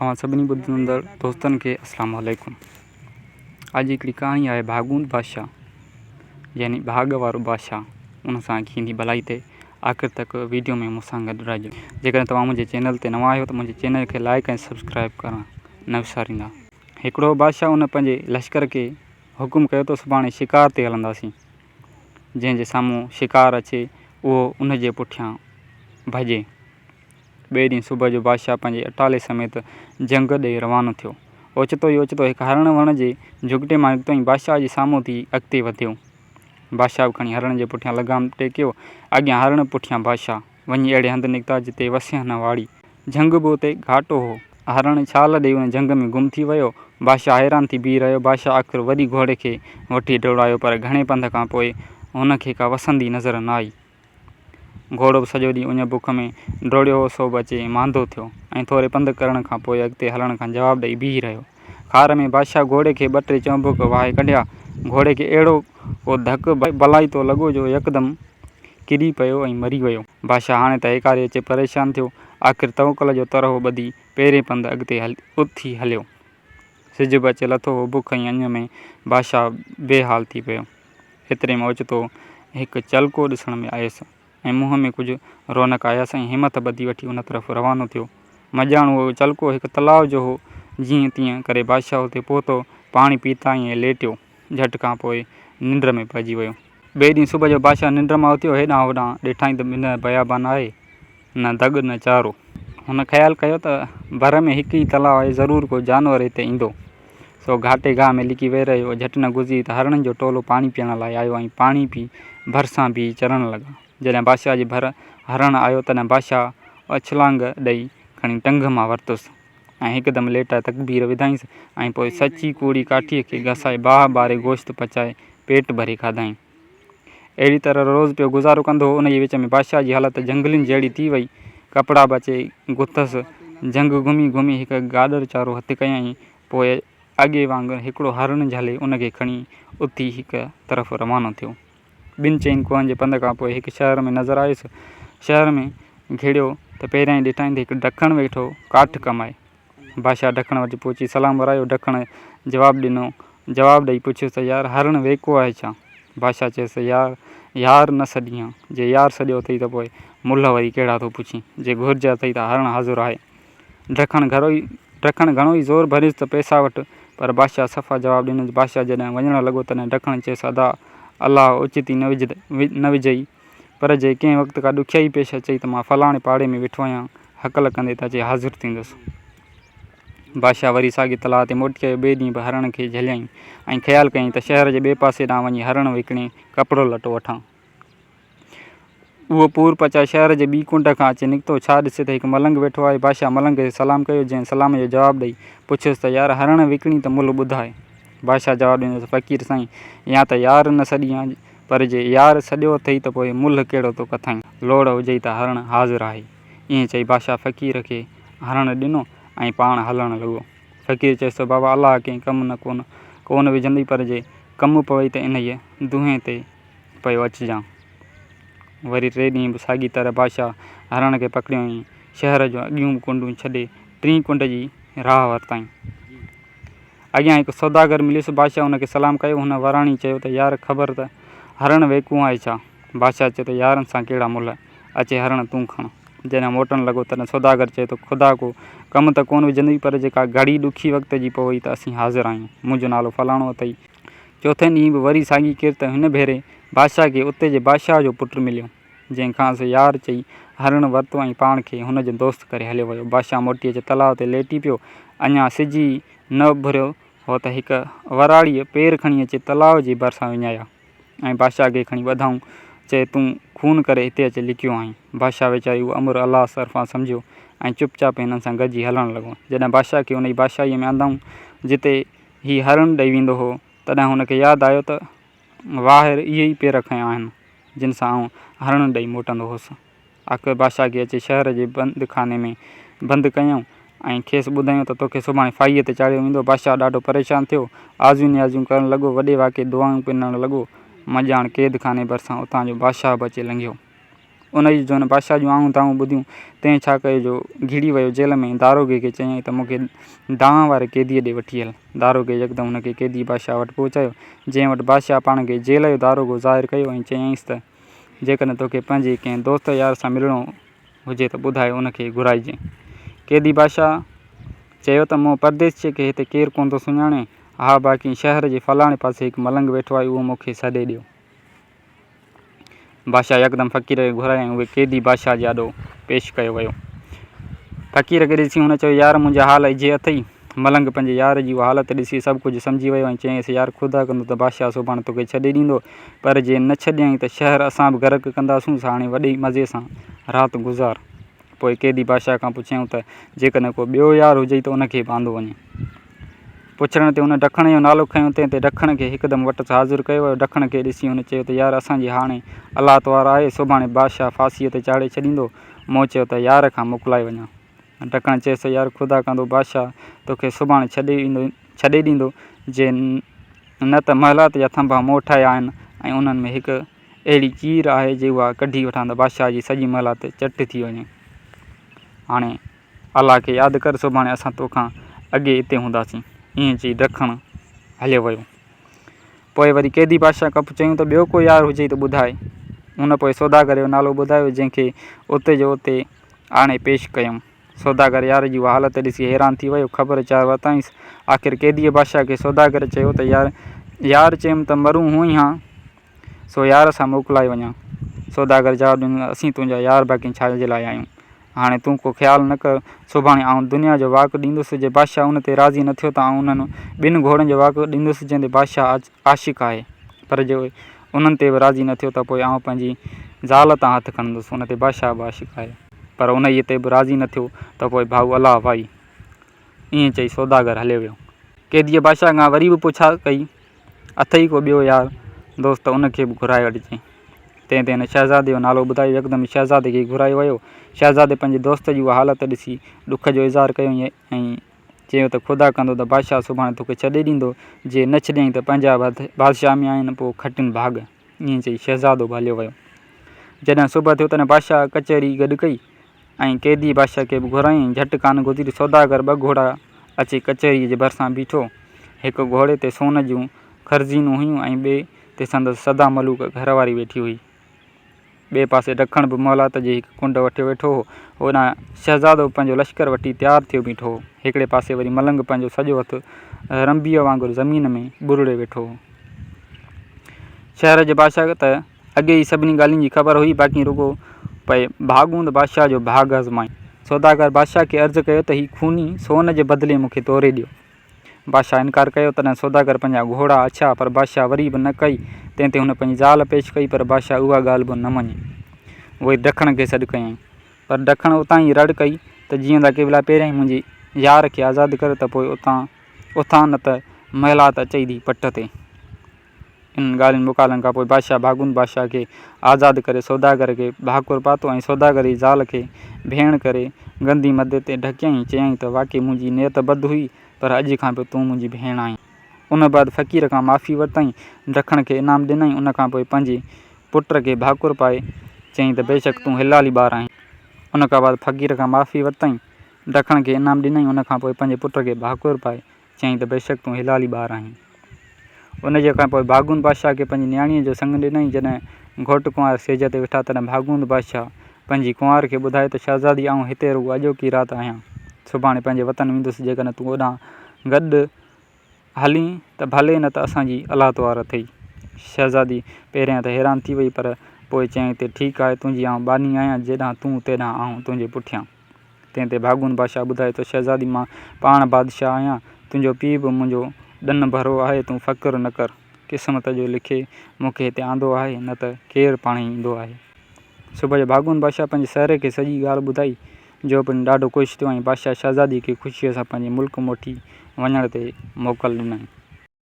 اوهان سڀني ٻڌندڙ دوستن کي اسلام عليڪم. اڄ هڪڙي ڪهاڻي آهي ڀاڳوند بادشاهه يعني ڀاڳ وارو بادشاهه ان سان ٿيندي ڀلائي تي آخر تڪ ويڊيو ۾ مون سان گڏ رهجو جيڪڏهن توهان منهنجي چينل تي نوان آهيو ته منهنجي چينل کي لائڪ ۽ سبسڪرائب ڪرڻ نه وساريندا. هڪڙو بادشاهه ان پنهنجي لشڪر کي حڪم ڪيو ته سڀاڻي شڪار تي هلنداسين جنهن جي سامهون شڪار اچي اهو ان جي پٺيان ڀڄي. ٻئي ڏينهن صبح جو بادشاهه پنهنجي اٽالي سميت جهنگ ڏي روانو ٿيو. اوچتو ئي اوچتو هڪ هرڻ وڻ جي جهڳٽي مان نڪتو ۽ بادشاهه جي سامهون ٿي اڳتي وڌيو. بادشاهه به کڻي هرڻ جي پٺيان لغام ٽيڪيو. اڳيان هرڻ پٺيان بادشاهه. وڃي اهڙي هنڌ نڪتا جتي وسينهن نه واڙي. جهنگ به اتي گهاٽو هو. هرڻ ڇال ڏيئي ان جهنگ ۾ گم ٿي ويو. بادشاهه حيران ٿي بيهي رهيو. بادشاهه آخر وري گهوڙي کي وٺي ڊوڙايو پر گهڻي پنڌ کان پوء هن کي ڪا وسندي نظر نه آئي. گهوڙو به سڄو ڏينهن اڃ بک ۾ ڊوڙيو هو سو به اچي ماندو ٿيو ۽ ٿوري پنڌ ڪرڻ کان پوء اڳتي هلڻ کان جواب ڏئي بيهي رهيو. خار ۾ بادشاهه گهوڙي کي ٻه ٽي چهنبڪ وهائي ڪڍيا. گهوڙي کي اهڙو ڪو ڌڪ بلائتو لڳو جو يڪدم ڪري پيو ۽ مري ويو. بادشاهه هاڻي ته هيڪاري اچي پريشان ٿيو. آخر توڪل جو ترهو ٻڌي پيرين پنڌ اڳتي اٿي هليو. سج به اچي لٿو هو. بک ۽ اڃ ۾ بادشاهه بي حال ٿي پيو. ايتري ۾ اوچتو هڪ چلڪو ڏسڻ ۾ آيس ۽ منهن ۾ ڪجهه رونق آيس ۽ همٿ ٻڌي وٺي ان طرف روانو ٿيو. مڄاڻ اهو چلڪو هڪ تلاء جو هو. جيئن تيئن ڪري بادشاهه اتي پهتو. پاڻي پيتائين ۽ ليٽيو. جهٽ کان پوء ننڊ ۾ پئجي ويو. ٻئي ڏينهن صبح جو بادشاهه ننڊ مان اٿيو. هيڏانهن هوڏانهن ڏٺائين ته بنهه بيابان آهي. نه دڳ نه چارو. هن خيال ڪيو ته ڀر ۾ هڪ ئي تلاء آهي، ضرور ڪو جانور هتي ايندو. سو گهاٽي گاهه ۾ لڪي ويهي رهيو. جهٽ نه گذري ته هرڻن جو ٽولو پاڻي پيئڻ لاء آيو ۽ پاڻي پي ڀرسان بيهي چرڻ لڳا. جڏهن بادشاهه جي ڀر هرڻ آيو، تڏهن بادشاهه اڇلانگ ڏئي کڻي ٽنگ مان ورتس ۽ هڪدم ليٽائي تڪبير وڌائينس ۽ پوء سچي ڪوڙي ڪاٺيء کي گسائي باهه ٻاري گوشت پچائي پيٽ ڀري کاڌائين. اهڙي طرح روز پيو گذارو ڪندو هو. انهيء وچ ۾ بادشاهه جي حالت جهنگلين جهڙي ٿي وئي. ڪپڙا به اچي گٿس. جهنگ گهمي گهمي هڪ گاڏڙ چارو هٿ ڪيائين. پوء اڳي وانگر هڪڙو هرڻ جهلي ان کي کڻي اٿي هڪ طرف روانو ٿيو. ٻن چئن ڪوهن جي پنڌ کان پوء هڪ شهر ۾ نظر آيس. شهر ۾ گهڙيو ته پهريائين ڏٺائين ته هڪ ڊکڻ ويٺو ڪاٺ ڪمائي. بادشاهه ڊکڻ وٽ پهچي سلام ورايو. ڊکڻ جواب ڏنو. جواب ڏئي پڇيس ته يار هرڻ ويڪو آهي ڇا؟ بادشاهه چيس ته يار يار نه سڏين ها. جي يار سڏيو اٿئي ته پوء ملهه وري ڪهڙا ٿو پڇين. جي گهرج اٿئي ته هرڻ حاضر آهي. ڊکڻ گهرو ئي ڊکڻ گهڻو ئي زور ڀريس ته پئسا وٺ پر بادشاهه صفا جواب ڏنس. بادشاهه جڏهن وڃڻ لڳو تڏهن ڊکڻ چيس ادا الله اوچتي نه وجهئي. پر جي ڪنهن وقت ڪا ڏکيائي پيش اچئي ته مان فلاڻي پاڙي ۾ ويٺو آهيان، هڪل ڪندي ته اچي حاضر ٿيندس. بادشاهه وري ساڳئي تلاء تي موٽي آيو. ٻئي ڏينهن به هرڻ کي جهليائين ۽ خيال ڪيائين ته شهر جي ٻئي پاسي ڏانهن وڃي هرڻ وڪڻي ڪپڙو لٽو وٺان. اهو پور پچائي شهر جي ٻي ڪنڊ کان اچي نڪتو. ڇا ڏسي ته هڪ ملنگ ويٺو آهي. بادشاهه ملنگ کي سلام ڪيو، جنهن سلام جو جواب ڏئي پڇيس ته يار هرڻ وڪڻي ته ملهه ٻڌاء. بادشاهه جواب ڏنس ته فقير سائين يا ته يار نه سڏيان پر جي يار سڏيو اٿئي ته پوء ملهه ڪهڙو ٿو ڪٿائين. لوڙ هجئي ته هرڻ حاضر آهي. ائين چئي بادشاهه فقير کي هرڻ ڏنو ۽ پاڻ هلڻ لڳو. فقير چيس ته بابا الله ڪنهن ڪم نه ڪونه ڪونه وجهندئي پر جي ڪم پوئي ته انهيء دونهين تي پيو اچجان. وري ٽئين ڏينهن به ساڳي طرح بادشاهه هرڻ کي پڪڙيو ۽ شهر جون اڳيون ڪنڊون ڇڏي ٽين ڪنڊ جي راهه ورتائين. اڳيان هڪ سوداگر مليس. بادشاهه هن کي سلام ڪيو. هن وراڻي چيو ته يار خبر ته هرڻ ويڪون آهي ڇا؟ بادشاهه چيو ته يارن سان ڪهڙا ملهه، اچي هرڻ تون کڻ. جڏهن موٽڻ لڳو تڏهن سوداگر چيو ته خدا ڪو ڪم ته ڪونه وجهندئي پر جي ڪا گهڙي ڏکي وقت جي پوئي ته اسين حاضر آهيون. منهنجو نالو فلاڻو اٿئي. چوٿين ڏينهن به وري ساڳي ڪرت هن ڀيري بادشاهه کي اتي جي بادشاهه جو پٽ مليو. جنهن کانئس يار چئي هرڻ ورتو ۽ پاڻ کي هن جو دوست ڪري هليو ويو. بادشاهه موٽي اچي تلاء تي ليٽي پيو. اڃا سج ئي نه اڀريو هو ته هڪ وراڙيء پير کڻي اچي تلاء جي ڀرسان وڃايا ۽ بادشاهه کي کڻي ٻڌائون، چئي، تون خون ڪري هتي اچي لڪيو آهين. بادشاهه ويچاري اهو امر الله طرفان سمجهيو ۽ چپ چاپ هنن سان گڏجي هلڻ لڳو. جڏهن بادشاهه کي انهيء بادشاهيء ۾ آندائون، جتي هي هرڻ ڏئي ويندو هو، تڏهن هن کي ياد آيو ته واهر اهي ئي پير کنيا آهن، جن سان آئون هرڻ ڏئي موٽندو هوس. آخر بادشاهه کي اچي شهر جي بند خاني ۾ بند ڪيائون ۽ کيس ٻڌايائون ته توکي سڀاڻي ڦاهيء تي چاڙهيو ويندو. بادشاهه ڏاڍو پريشان ٿيو. آزيون نيازيون ڪرڻ لڳو. وڏي واڪي دعائون پنڻ لڳو. مڄاڻ قيد خاني ڀرسان اتان جو بادشاهه به اچي لنگهيو. انهيء جو هن بادشاهه جون آهون دانهون ٻڌيون، تنهن ڇا ڪيو جو گهڙي ويو جيل ۾ داروغي کي چيائين ته مون کي دانهن واري قيديء ڏي وٺي هل. داروغي يڪدم هن کي قيدي بادشاهه وٽ پهچايو، جنهن وٽ بادشاهه پاڻ کي جيل جو داروغو ظاهر ڪيو ۽ چيائينس ته جيڪڏهن توکي پنهنجي ڪنهن دوست يار سان ملڻو هجي ته ٻڌاء ان کي گهرائجين. قيدي بادشاهه چيو ته مون پرديسيء کي هتي ڪير ڪونه ٿو سڃاڻي، ها باقي شهر جي فلاڻي پاسي هڪ ملنگ ويٺو آهي، اهو مون کي سڏي ڏيو. بادشاهه يڪدم فقير کي گهرايو ۽ اهي قيدي بادشاهه جي آڏو پيش ڪيو ويو. فقير کي ڏسي هن چيو، يار منهنجا حال اجهي اٿئي. ملنگ پنهنجي يار جي اها حالت ڏسي سڀ ڪجهه سمجهي ويو ۽ چيائينس، يار خدا ڪندو ته بادشاهه سڀاڻي توکي ڇڏي ڏيندو، پر جي نه ڇڏيائين ته شهر اسان به غرق ڪنداسونس، هاڻي وڏي مزي سان رات گذار. پوء قيدي بادشاهه کان پڇيائون ته جيڪڏهن ڪو ٻيو يار هجئي ته ان کي به آندو وڃي. پڇڻ تي هن ڊکڻ جو نالو کنيو، تنهن تي ڊکڻ کي هڪدم وٽس حاضر ڪيو ويو. ڊکڻ کي ڏسي هن چيو ته يار اسان جي هاڻي الله توهار آهي، سڀاڻي بادشاهه ڦاسيء تي چاڙهي ڇڏيندو. مون چيو ته يار کان موڪلائي وڃان. ڊکڻ چيس ته يار خدا ڪندو بادشاهه توکي سڀاڻي ڇڏي ڏيندو، جي نه ته محلات جا ٿنڀا مون ٺاهيا آهن ۽ انهن ۾ هڪ اهڙي چير آهي جي اها ڪڍي وٺان ته بادشاهه جي سڄي محلات چٽ ٿي وڃي. هاڻي الله کي ياد ڪر، سڀاڻي اسان توکان اڳي اتي هونداسين. ائين چئي ڊکڻ هليو ويو. پوء وري قيدي بادشاهه کان پڇيائون ته ٻيو ڪو يار هجئي ته ٻڌاء. هن پوء سوداگر جو نالو ٻڌايو، جنهن کي اتي جو اتي آڻي پيش ڪيائون. سوداگر يار جي اها حالت ڏسي حيران ٿي ويو. خبر چار ورتائينس. آخر قيديء بادشاهه کي سوداگر چيو ته يار، يار چيم ته مرون هونئن هان، سو يار سان موڪلائي وڃان. سوداگر جواب ڏنو ته اسين تنهنجا يار باقي ڇا جي لاء آهيون. هاڻي تون ڪو خيال نه ڪر، سڀاڻي آئون دنيا جو واڪ ڏيندس، جي بادشاهه ان تي راضي نه ٿيو ته آئون انهن ٻن گهوڙن جو واڪ ڏيندس، جنهن تي بادشاهه عاشق آهي، پر جي انهن تي به راضي نه ٿيو ته پوء آئون پنهنجي زال تان هٿ کڻندس، ان تي بادشاهه به عاشق آهي. پر انهيء تي به راضي نه ٿيو ته پوء ڀائو الله وائي. ائين چئي سوداگر هليو ويو. قيديء بادشاهه کان وري به پڇا ڪئي، اٿئي ڪو ٻيو يار دوست ته ان کي به گهرائي وٺجين. تنهن تي هن شهزادي جو نالو ٻڌايو. يڪدم شهزادي کي گهرايو ويو. شهزادي پنهنجي دوست جي اها حالت ڏسي ڏک جو اظهار ڪيو ۽ چيو ته خدا ڪندو ته بادشاهه سڀاڻي توکي ڇڏي ڏيندو، جي نه ڇڏيائين ته پنهنجا بادشاهه ۾ آهن، پوء کٽين ڀاڳ. ائين چئي شهزادو به هليو ويو. جڏهن صبح ٿيو تڏهن بادشاهه ڪچهري گڏ ڪئي ۽ قيدي بادشاهه کي به گهرايائين. جهٽ ڪانه گذري سوداگر ٻه گهوڙا اچي ڪچهريء جي ڀرسان بيٺو. هڪ گهوڙي تي سون جون خرزينون هيون ۽ ٻئي تي سندس سدا ملوڪ گهر واري ويٺي هئي. ٻئي پاسي ڊکڻ به محلات جي هڪ ڪنڊ وٺيو ويٺو هو. هوڏانهن شهزادو به پنهنجو لشڪر وٺي تيار ٿيو بيٺو هو. هڪڙي پاسي وري ملنگ پنهنجو سڄو هٿ رنبيء وانگر زمين ۾ ٻرڙي ويٺو هو. شهر جي بادشاهه کي ته اڳي ئي سڀني ڳالهين جي خبر هئي، باقي رڳو پئي ڀاڳوند بادشاهه جو ڀاڳ آزمائين. سوداگر بادشاهه کي عرض ڪيو ته هي خوني سون جي بدلي مون کي توري ڏيو. بادشاهه انڪار ڪيو، تڏهن سوداگر پنهنجا گهوڙا آڇيا، پر بادشاهه وري به نه ڪئي. تنهن تي هن پنهنجي زال پيش ڪئي، پر بادشاهه اها ڳالهه به نه مڃي. وري ڊکڻ کي سڏ ڪيائين، پر ڊکڻ اتان ئي رڙ ڪئي ته جيئندا قبلا پهريائين منهنجي يار کي آزاد ڪر ته پوء اتان اٿان نه ته محلات اچئي ٿي پٽ تي. انهن ڳالهين مقالن کان پوء بادشاهه ڀاڳوند بادشاهه کي آزاد ڪري سوداگر کي ڀاڪر پاتو ۽ سوداگر جي زال کي ڀيڻ ڪري گندي مدي تي ڍڪيائين. چيائين ته واقعي منهنجي نيت بد هئي، پر اڄ کان پوء تون منهنجي ڀيڻ آهين. ان بعد فقير کان معافي ورتائين، ڊکڻ کي انعام ڏنائين. ان کان پوء پنهنجي پٽ کي ڀاڪر پائي چيائين ته بيشڪ تون حلالي ٻار آهين. ان کان بعد فقير کان معافي ورتائين، ڊکڻ کي انعام ڏنائين. ان کان پوء پنهنجي پٽ کي ڀاڪر پائي چيائين ته بيشڪ تون حلالي ٻار آهين. ان جي کان پوء ڀاڳوند بادشاهه کي پنهنجي نياڻيء جو سڱ ڏنائين. جڏهن گهوٽ ڪنوار سيج تي ويٺا، تڏهن ڀاڳوند بادشاهه پنهنجي ڪنوار کي ٻڌايو ته شهزادي آئون هتي رڳو اڄوڪي رات آهيان. سڀاڻي پنهنجي وطن ويندس، جيڪڏهن تون اوڏانهن گڏ هلين ته ڀلي نه ته اسان جي الله توهار اٿئي. شهزادي پهريان ته حيران ٿي وئي، پر پوء چيائين ته ٺيڪ آهي، تنهنجي آئون ٻانهي آهيان، جيڏانهن تون تيڏانهن آئون تنهنجي پٺيان. تنهن تي ڀاڳوند بادشاهه ٻڌايو ته شهزادي مان پاڻ بادشاهه آهيان، تنهنجو پيء به منهنجو ڏن ڀرو آهي، تون فڪر نه ڪر، قسمت جو لکي مون کي هتي آندو آهي، نه ته ڪير پاڻهي ايندو آهي. صبح جو ڀاڳوند بادشاهه پنهنجي سهري کي سڄي ڳالهه ٻڌائي، جو پڻ ڏاڍو خوش ٿيو ۽ بادشاهه شهزادي کي خوشيء سان پنهنجي ملڪ موٽي وڃڻ تي موڪل ڏنائين.